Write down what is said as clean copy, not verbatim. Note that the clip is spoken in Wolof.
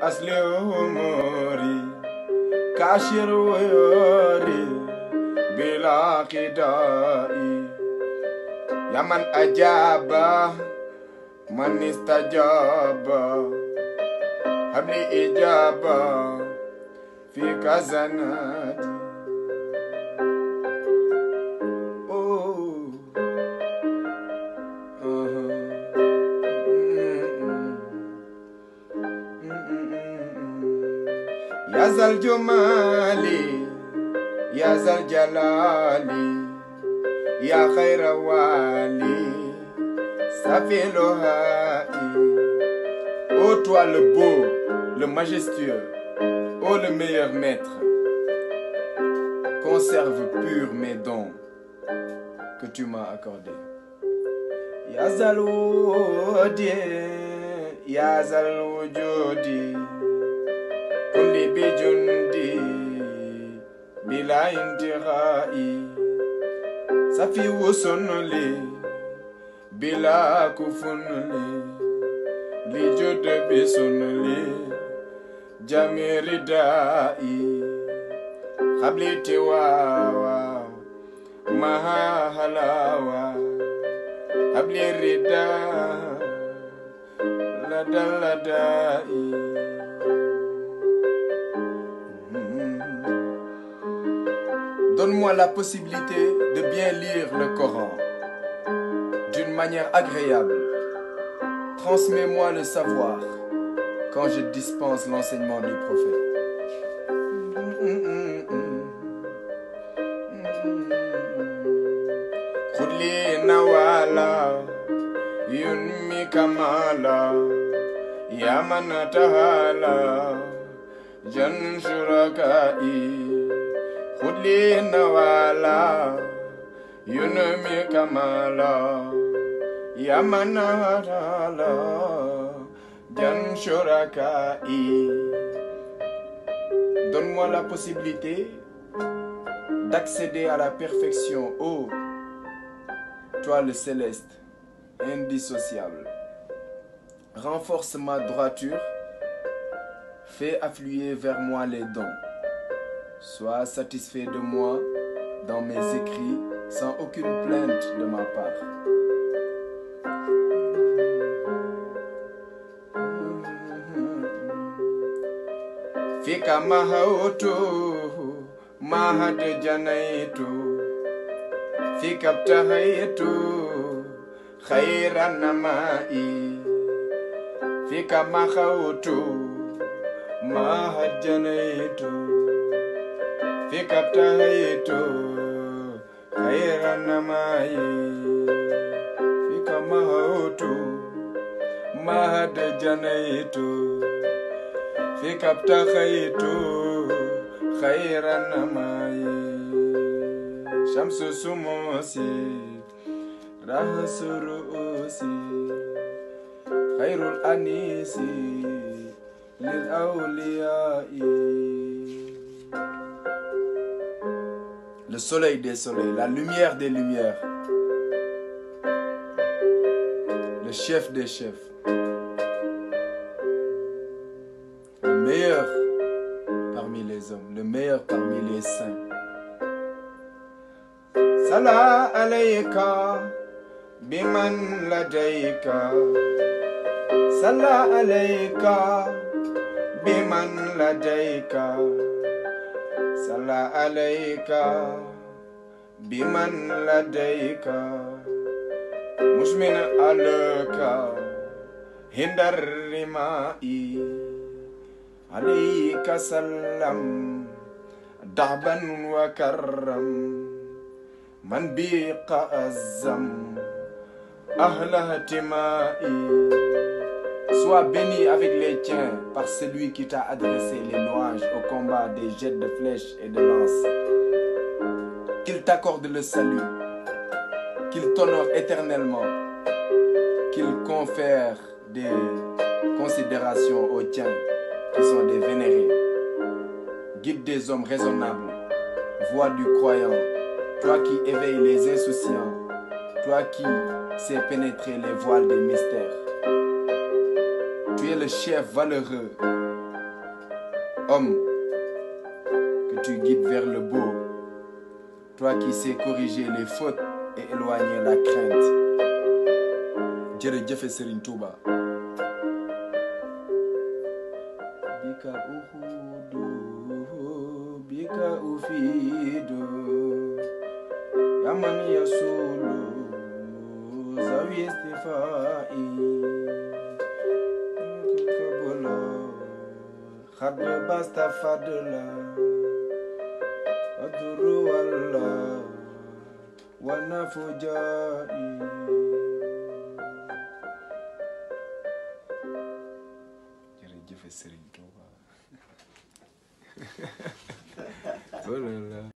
أصل أموري كاشر ويوري بلا قدائي يا من أجاب من استجاب هب لي إجابة في كزناتي يا ذا الجمال يا ذا الجلال يا خير والي سافي لهائي. Ô toi le beau, le majestueux, ô le meilleur maître, conserve pur mes dons que tu m'as accordés. Ya zal wudi, ya zal wujudi, kulli bi jundi, bila intirai, safi wusunli, bila kufunli, li jud bisunli, jamiri dai, khabli tiwawa, maha halawa. Habli rida lada ladai. Donne-moi la possibilité de bien lire le Coran d'une manière agréable. Transmets-moi le savoir quand je dispense l'enseignement du prophète. Khudli nawala yunmi kamala ya man tahala jan shurakai. Khudli nawala yunmi kamala ya man tahala jan shurakai. Donne-moi la possibilité d'accéder à la perfection, ô toi le céleste, indissociable. Renforce ma droiture, fais affluer vers moi les dons. Sois satisfait de moi dans mes écrits sans aucune plainte de ma part. Fika mahautu mahad janaitu fika abtahaitu khairan namai. Fika mahautu mahad janaitu fika abtahaitu khairan namai. Fika mahautu mahad janaitu fika abtahaitu khairan namai. Shamsu sumusi rahasu ruusi khairul anisi lil awliyai. Le soleil des soleils, la lumière des lumières, le chef des chefs, le meilleur parmi les hommes, le meilleur parmi les saints. Salam alayka biman ladayka. Salam alayka biman ladayka. Salam alayka biman ladayka. Mushmin alaka hindar rimai. Alayka salam da'ban wa karram. Man biqa azam ahla timai. Sois béni avec les tiens par celui qui t'a adressé les louanges au combat des jets de flèches et de lances. Qu'il t'accorde le salut, qu'il t'honore éternellement, qu'il confère des considérations aux tiens qui sont des vénérés. Guide des hommes raisonnables, voix du croyant, toi qui éveilles les insouciants, toi qui sais pénétrer les voiles des mystères. Tu es le chef valeureux, Homme, que tu guides vers le beau, toi qui sais corriger les fautes et éloigner la crainte. Jërëjëf Serigne Touba. Bika uhudu, bika ufidu, yaman yasulu, zawi istifai, kabula, khad basta fadla, aduru wallah, wana fujai. Jërëjëf Serigne Touba. Oh là là.